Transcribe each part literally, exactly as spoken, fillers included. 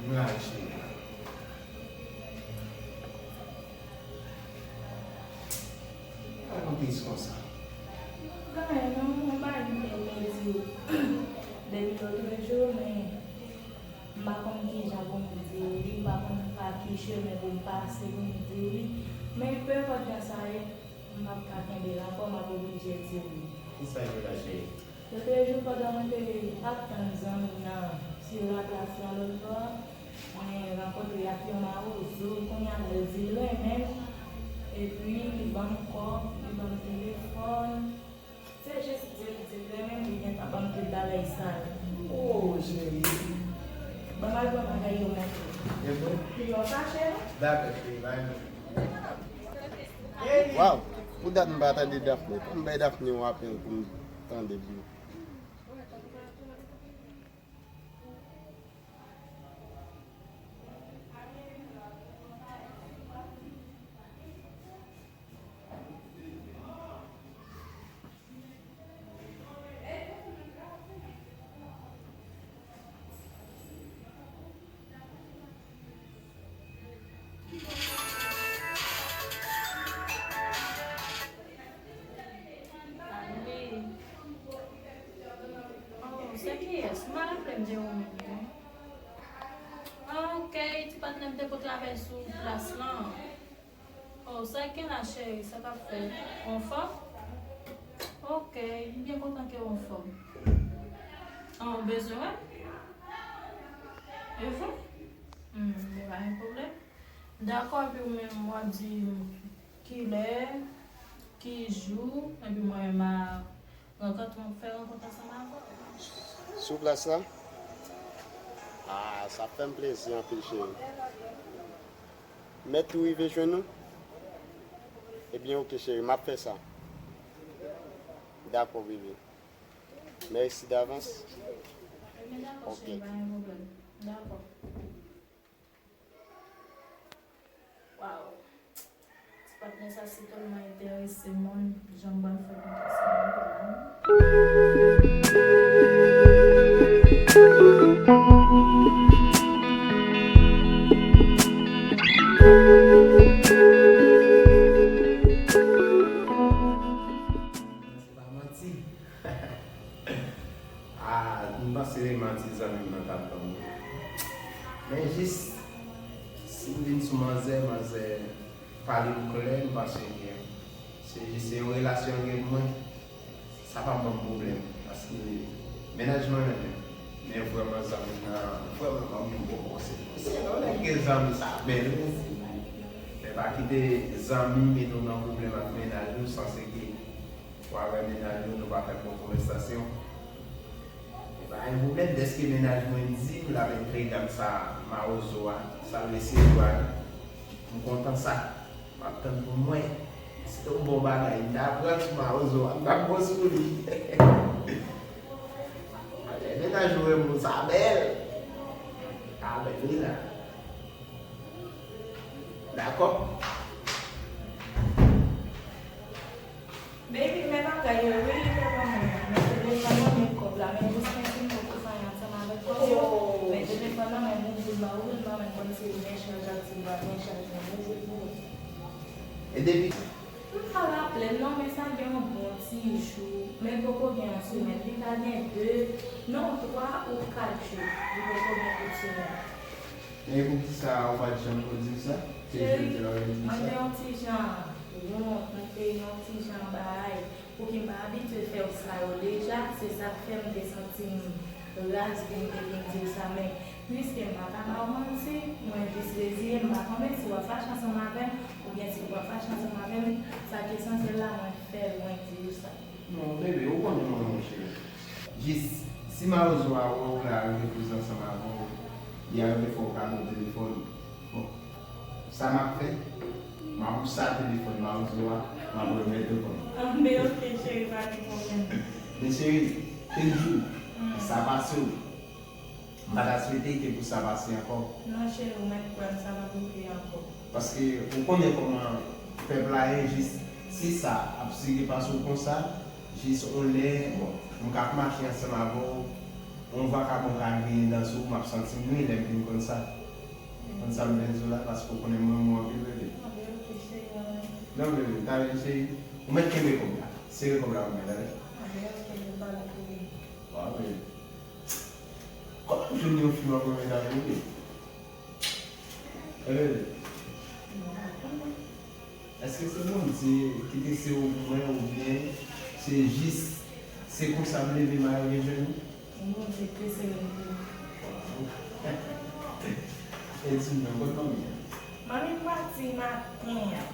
Mwen la, cheri. Ou pa konn tris konsa. Gade, non, mwen pa di m te vle di w depi lòt jou, men m pa konn kijan pou m di w li, m pa konn pa ki chemen pou m pase pou m di w li. Men, pe enpòt jan sa ye, m p ap ka kenbe l ankò, m ap oblije di w li. Kisa l ye la, cheri? Lòt jou, pandan mwen te ap tann zanmi m nan sou laplas la lòt bò, mwen rankontre ak yon mawozo, kounye a l di l renmen m, epi li ban m kòb, li ban m telefòn. Se jis di l, di l renmen m, li gentan ban m tout bagay sa yo. Oh, cheri. Ban m al pran bagay yo montre. E vre? Li pa fache, non? Dakò, cheri, bay mwen. Waw, pou dat m pa tande Daphne. Fò m bay Daphne yon apèl pou m tande byen. Oh, se kiyès? M pa raple m de ou menm, non. Ah, ok, ti patnè m te pou travay sou plas lan. Oh, sa k gen la, cheri, sa k ap fèt? Ou anfòm? Ok, m byen kontan ke w anfòm. Ah, ou bezwen wè m? E vre? Hmm, bon, pa gen pwoblèm. Dakò, epi ou menm, w ap di m kilè, ki jou, epi mwen menm, m a rankontre, fè rankont ansanm avè w. Sou plas la? Ah, sa ap fè m plezi anpil, cheri. Mèt tou rive jwenn ou? Ebyen, oke, cheri, m ap fè sa. Dakò, bebe. Mèsi davans. Ebyen, dakò, cheri, pa gen pwoblèm. Dakò. Waw. Ti patnè sa si tèlman enterese mwen, jan m pral fè kontre sa. Se pa manti. Ah, m panse se manti zanmi m nan t ap ban mwen. Men jis, si m vin sou manzè, manzè pale m klè, m panse ke se jis se yon relasyon l gen pou mwen. Sa p ap ban m pwoblèm, paske mennaj mwen renmen m. Men vrèman zanmi m nan, vrèman ban m yon bon konsèy. Se lè w gen zanmi sa bèl wi. Men pa kite zanmi mete w nan pwoblèm ak mennaj ou san se ke w avè mennaj ou, nou pa fè bon konvèsasyon. E pa yon pwoblèm, dèske mennaj mwen di m l ap entregam sa mawozo a, sa l resevwa, m kontan sa. M ap tann pou m wè. Si te yon bon bagay, m ta pran sou mawozo a, m ta pran sou li. Lè mennaj ou renmen w, sa bèl. Sa bèl wi la. Dakò? Yo, wi, li te ban mwen. Men telefòn nan, men kòb la, men jis men sim poko fè anyen ansanm avèk kòb yo. Men telefòn nan, men m ouvri l, m pa ouvri l, m pa menm konn si l gen chaj ak si l pa gen chaj, men m ouvri l pou ou. E depi M pa raple m non, men sa gen yon bon ti jou. Men poko gen yon semèn, li ka gen de, non, twa ou kat jou. Li poko gen tout semèn. E poukisa ou pa t janm di m sa? Se jodi a ou vin di m sa? Mwen te yon ti jan wont, mwen te yon ti jan bay. Pouki m pa abitye fè w sa yo deja, se sa k fè m te santi m raz pou m te vin di w sa, men piske m pa ka ba w manti, mwen jis reziye m, m pa konnen si w ap fache ansanm avè m, oubyen si w p ap fache ansanm avè m, sa k esansyèl la, mwen fè l, mwen di w sa. Non, bebe, ou konnen mwen renmen w, cheri. Jis, si mawozo a wè w la rive koze ansanm avè w, li a rive fè w kado telefòn. Bon, sa m ap fè, m ap wousa telefòn mawozo a, m ap remèt ou kòb. Anben, oke, cheri, pa gen pwoblèm. Men cheri, te di w, sa pase w. M pa ta swete ke pou sa pase ankò. Non, cheri, ou mèt kwè m, sa p ap rive ankò. Paske ou konnen kòman pèp la ye, jis si sa ap sere pase w konsa, jis on lè, bon, m ka ap mache ansanm avè w, on vakabon ka griyen dan sou ou, m ap santi m nwi lè m fin konn sa. Konn sa m vle di w la, paske ou konnen m renmen w anpil, bebe. Anben, oke, cheri, mwen menm. Non, bebe, m ta vle cheri, ou mèt kenbe kòb la. Sere kòb la pou mwen, tande? Anben, oke, m pale pou li. Wa, bebe. Kòman m jwenn yon fi w ap renmen avè l, wi? Evelyn. Èske se Bondye ki te sere w pou mwen oubyen se jis se konsa m leve m al rive jwenn ou? Bondye ki te sere m pou ou. E di m non, kot manmi an? Manmi m pati maten an.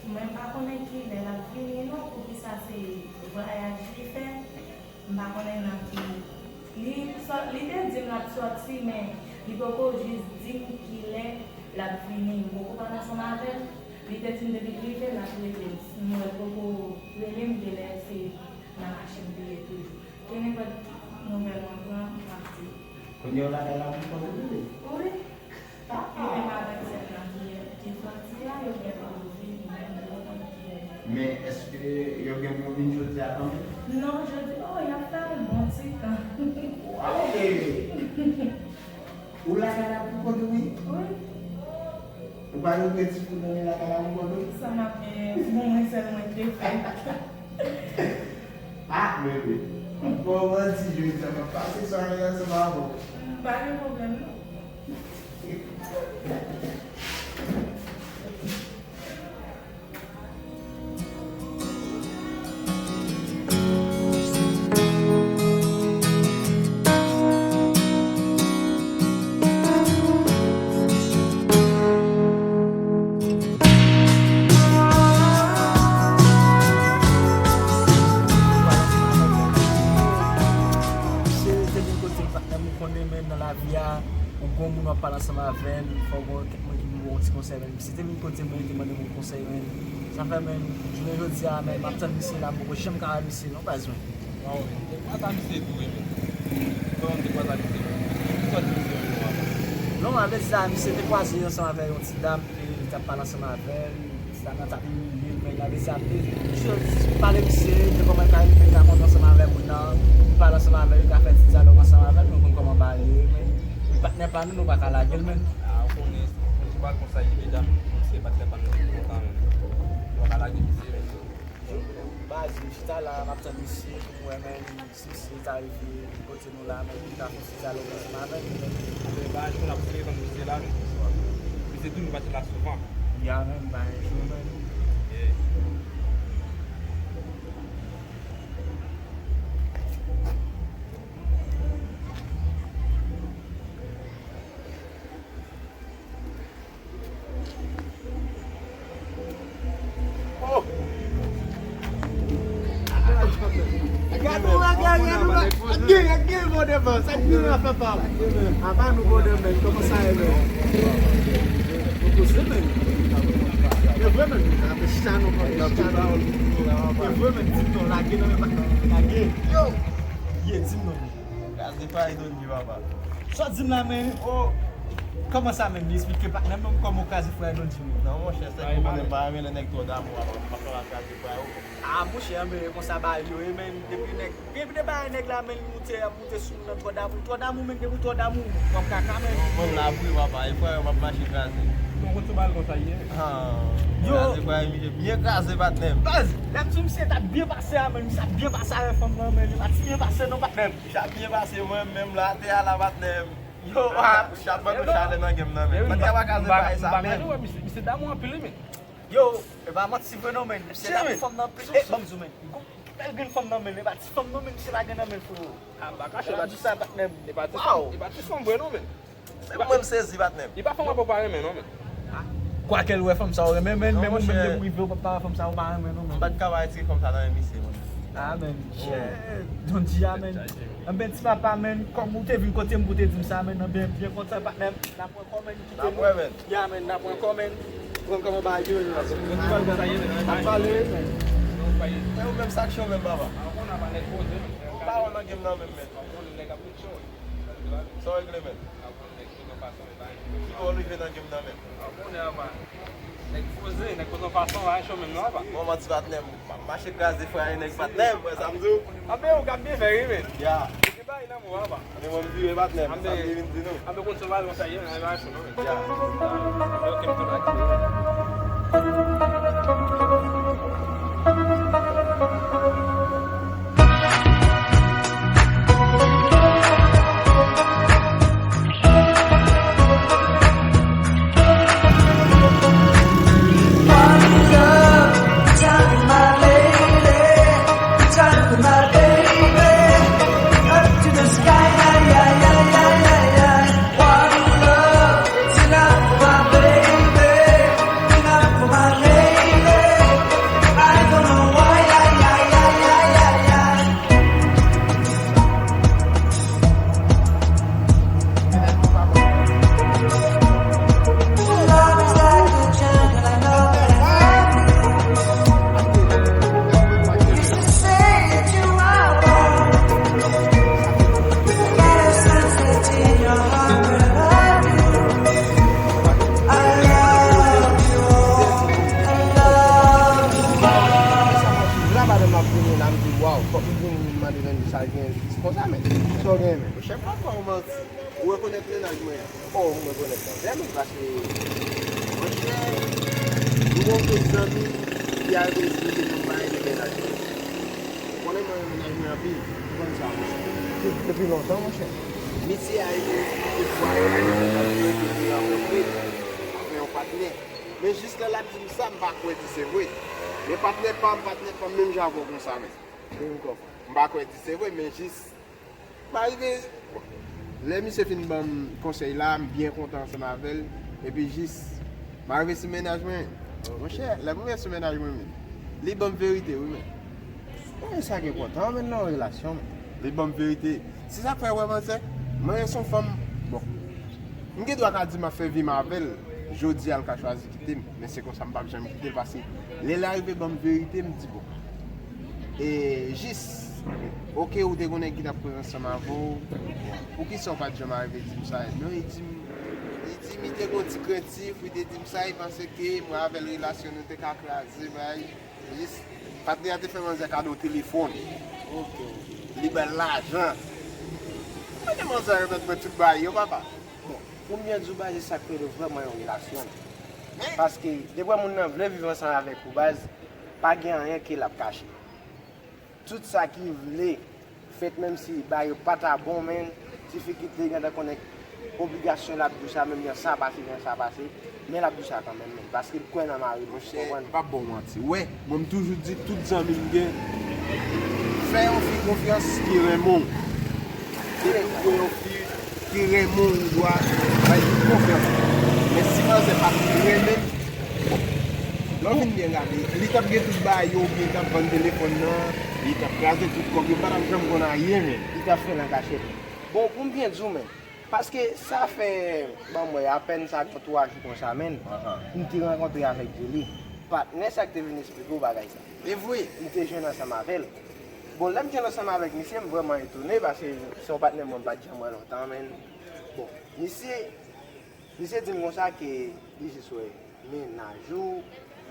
Mwen pa konnen kilè l ap vini non, poukisa se vwayaj li fè. M pa konnen nan ki. Li sò-, li te di m l ap sòti, men li poko jis di m kilè l ap vini. M poko pale ansanm avè l. Li te di m depi l rive, l ap rele m. Si m wè l poko rele m, genlè se nan machin li ye toujou. Ke nenpòt nouvèl mwen pran, m ap di w. Kounye a w lakay la pou kont ou tou? Wi. Li menm avèk sèl la ki, ki sòti a, yo gen pou yo vini, men m poko konn kilè. Men èske yo gen pou yo vin jodi a kanmenm? Non, jodi, oh, y ap fè yon bon ti tan. Waw, bebe! Ou lakay la pou kont ou, wi? Wi. Ou pa regret si pou w dòmi lakay la pou kont ou? Sa m ap gen, bon, mwen sèl mwen k te fè. Ah, bebe. Bon, manti, jodi a, m ap pase swarè ansanm avè w. Pa gen pwoblèm, non. Misye te vin kote m, patnè m, ou konnen, men nan lavi a, ou gon moun w ap pale ansanm avè l, fò w gon kèk moun ki pou ba w yon ti konsèy, men misye te vin kote mwen, li te mande m yon konsèy, men sa fè, men jounen jodi a, men m ap tann misye la, m poko janm ka wè misye non, baz mwen. Waw, men, te kwaze misye tou, wi, men. Kòman te kwaze misye? Ki sòti misye menm avan? Non, avè sa, misye te kwaze ansanm avè yon ti dam, e li t ap pale ansanm avè l, ti dam nan t ap imilye l, men avè sa, misye pale misye, de kòman l ka rive, l ka kontan ansanm avè moun nan, li pale ansanm avè l, li ka fè ti dyalòg ansanm avè l, nou konn kòman bagay ye, men li patnè pa nou, nou pa ka lage l, men. Ah, ou konnen, se pa konsa ye, medam, se patnè pa nou, nou kontan, men nou pa ka lage misye, men. Baz, m chita la, m ap tann misye pou m wè, men. Si misye ta rive kote nou la, men li ta fè yon ti dyalòg ansanm avè nou, men. Men bagay pou n ap sere tann misye la, men. Misye tou nou pa t la souvan. Ya, men, bagay cho, men. Yeah. Oh! Gade w, gade w, gade w, gade w, gen, gen bon devan, sa k vin la fè pa w. Apa nou bon devan, kòman sa ye, men? Nou poze, men. E vre, men. Ape chita nou, ape chita nou. E vre, men, di m non, lage nan men pa, lage. Yo! Ye, di m non. Gaz de pa e donn li, papa. Sa w di m la, men? Oh! Kòman sa menm, li esplike patnè m, kòman w kraze frè Don Jimmy? Non, monchè, sèk ou konnen m pa renmen lè nèg twò damou, m pa ka kraze frè yo. Ah, monchè, men e konsa bagay yo ye, men depi nèg, depi de bagay nèg la, men li moute, ap moute sou moun nan twò damou, twò damou, men depi w twò damou, w ap kaka, men. Mwen la pou yo, papa, e frè yo m ap mache kraze. Yon kout sou bal konsa ye. Ah, yo. Kraze frè yo, misye byen kraze, patnè m. Baz, lè m di w misye t ap byen pase a, men misye ap byen pase avèk fanm nan, men li pa t byen pase non, patnè m. Misye ap byen pase, mwen menm la, atè a la, patnè m. Yo, ah, chat ban nou chalè nan game nan, men. Mwen ta pa ka se bagay sa, men. Misye damou anpil, wi, men. Yo, e pa manti vre non, men. Misye damou fanm nan anpil. E, ban m di w, men. Gon bèl grenn fanm nan, men. E pa ti fanm non, men. Misye pa gen nan men l, frero. Ah, m pa kache, e pa ti fanm, e pa ti fanm vre non, men. Mwen, m sezi, patnè m. Li pa fanm w ap pa renmen non, men. Kwake l wè fanm sa w renmen, men, men ou menm depi w rive w p ap pa wè fanm sa w pa renmen non, men. M pa t ka pa retire fanm sa nan men misye, mwen. Amen. Shit. Don G, amen. Anben, ti papa, men, kòm ou te vin kote m pou te di m sa, men, anben, byen kontan, patnè m. N a pran kò, men, kite nou. Ya, men, n a pran kò, men. Pran kòman bagay yo ye. Ap pale, men. E ou menm, sa k cho menm, papa? Ou pa wè nan game nan menm, men. Sa w regle, men? Ki bò w rive nan game nan menm? Nèg poze, nèg poze yon fason, pa cho menm non, apa. Bon, manti patnè m, m ap mache kraze frè a nèg patnè m, wè sa m di w. Anben ou k ap byen fè wi, men. Ya. Ou gen bagay nan men w, apa. Anben mwen m vire patnè m, sa m te vin di nou. Anben konn sou balon sa ye, men pa cho non, men. Ya. Anben oke, m tou la. Fòk m vin mande nan sa gen jis konsa, men. Sa w gen, men? Monchè, m p ap ba w manti. Ou rekonèt mennaj mwen an? O, m rekonèt mannzè, men, paske, monchè, m gen yon grenn zanmi ki al esplike nou bagay de mennaj mwen. Ou konnen mwen renmen mennaj mwen anpil. Ou konn sa, monchè. Depi lontan, monchè. Misye a esplike nou bagay de mennaj mwen, ke nou rankontre, nou fè yon patnè. Men jis lè l ap di m sa, m pa kwè di se vre. Men patnè pa m, patnè pa m, menm jan avè w konsa, men. M pa kwè di se vre, men jis M arive, bon, lè misye fin ban m konsèy la, m byen kontan ansanm avè l. Epi jis, m arive sou mennaj mwen. Monchè, lè m rive sou mennaj mwen, men, li ban m verite, wi, men. Mwen sa gen kontan, men, nan yon relasyon, men. Li ban m verite. Se sa k fè, wè, manzè, mwen se yon fanm, bon, m gen dwa ka di m ap fè vi m avè l. Jodi a, l ka chwazi kite m, men se konsa m p ap janm kite l, paske lè l arive ban m verite, m di, bon, e jis, oke, ou te gen yon nèg ki t ap koze ansanm avè w, poukisa w pa t janm arive di m sa? Non, li di m, li di m li te gen yon ti krentif, li te di m sa, li panse ke mwen avè l relasyon nou te ka kraze, bay. Jis, patnè a te fè manzè kado telefòn. Li ba l lajan. Kote manzè remèt mwen tout bagay yo, papa? Bon, pou m byen di w, baz, se sa k rele vrèman yon relasyon. Paske, depi moun nan vle viv ansanm avèk ou, baz, pa gen anyen ke l ap kache. Tout sa ki vle fèt, menm si bagay yo pa ta bon, men, ti fi ki te gentan konnen obligasyon l ap di w sa, menm jan sa pase, jan sa pase, men l ap di w sa kanmenm, men, paske l kwè nan mari l, ou konprann? Monchè, m p ap ba w manti. Wè, mwen, m toujou di tout zanmi m gen, fè yon fi konfyans ki renmen w. Depi w wè yon fi ki renmen w, ou dwa bay li konfyans. Men si manzè pa t renmen m, bon, lè w fin byen gade, li t ap gen tout bagay yo, oubyen li t ap vann telefòn nan, li t ap kraze tout kòb yo, m pa t ap janm konn anyen, men. Li t ap fè l an kachèt. Bon, pou m byen di w, men, paske sa fè, ban m wè, apèn sa gen twa jou konsa, men, m te rankontre avèk Julie. Patnè sa k te vin esplike w bagay sa. E vre? M te jwenn ansanm avè l. Bon, lè m jwenn ansanm avèk misye, m vrèman etone, paske se yon patnè mwen m pa t janm wè lontan, men. Bon, misye, Misye di m konsa ke li jis wè mennaj ou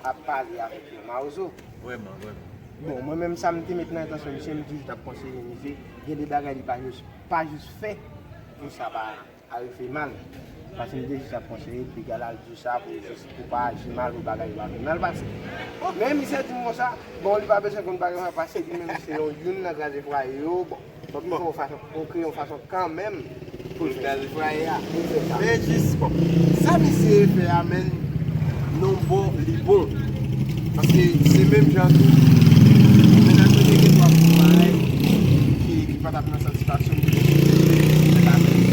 ap pale avèk yon mawozo. Vrèman, vrèman. Bon, mwen menm sa m te met nan entansyon misye, m toujou t ap konseye misye, gen de bagay li pa jis, pa jis fè pou sa pa arive mal. Paske m te jis ap konseye, piga l al di w sa pou jis pou pa aji mal, pou bagay yo pa vin mal pase. Men misye di m konsa, bon, li pa bezwen konn bagay yo pa pase, li menm se yon youn nan kraze fwaye yo, bon. Fòk nou fè yon fason, nou kreye yon fason kanmenm pou l fè sa. Pou l fè sa. Men jis, bon, sa misye fè a, menm, nan yon bò, li bon. Paske se menm jan tou, mennaj mwen te gen twa fwa bagay ki, ki pa t ap nan satisfaksyon m, li te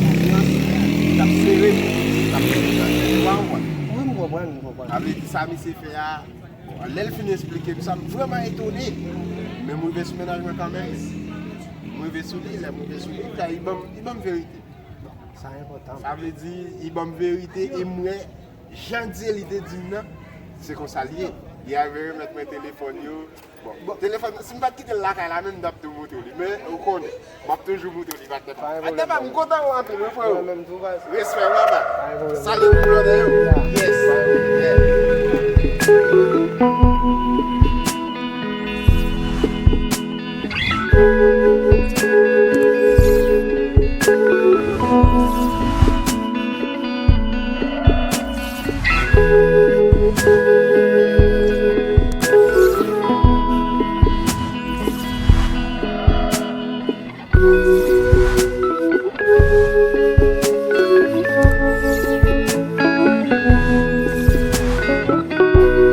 konfyans, li t ap sere m, li t ap sere m. Ou konprann? Wi, m konprann, m konprann. Sa vle di sa misye fè a, bon, lè l fin esplike m sa, m vrèman etone. Men m rive sou mennaj mwen kanmenm. M rive sou li, lè m rive sou li, li ban m, li ban m verite. Sa enpòtan. Sa vle di, li ban m verite e m wè, jan Dyeli te di m nan, se konsa l ye. Li al remèt mwen telefòn yo. Bon, telefòn, si m pa t kite l lakay la menm, m t ap tou montre w li. Men, ou konnen, m ap toujou montre w li, patnè pa m. Patnè pa m, m kontan w anpil, wi, freo. Mwen menm tou, baz. Respè, papa. Pa gen pwoblèm. Salye pou blòdè yo. Yes. Pa gen pwoblèm.